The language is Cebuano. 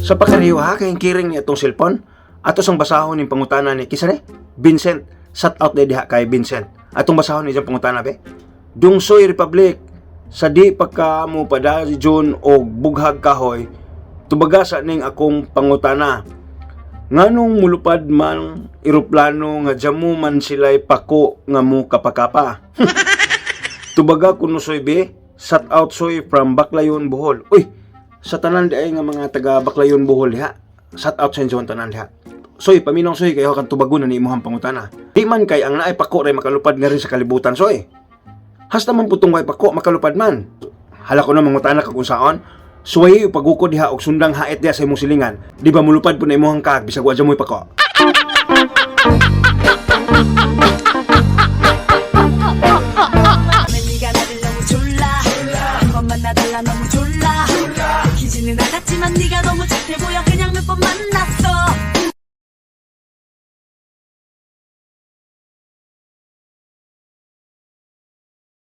Sa pakariyo ha, kay kiring ni atong cellphone. Ato sang basahon ning pangutana ni kisa ni Vincent. Shout out diha kay Vincent. Atong basahon ni diyang pangutana be. Dungsoy Republic, sa di pagka mo padayon og bughag kahoy, tubaga sa ning akong pangutana. Nganong mulupad man eroplano nga jamo man sila'y pako nga mo kapakapa? Tubaga kuno, soy be. Shout out soy from Baclayon, Bohol. Uy, sa tanan di ay nga mga taga Baclayon, Bohol diha. Shout out sa inyo ang tanan diha. Soy, paminaw soy kayo kan tubagon na ni imong pangutana. Di man kay ang naay pako ray makalupad nga rin sa kalibutan, soy. Hasta man putong way pako makalupad man. Hala ko na mangutana ka kung saon. Suwayi pagukod diha og sundang hait diha sa imong silingan. Di ba mulupad po na imong kag bisag wa mo'y pako?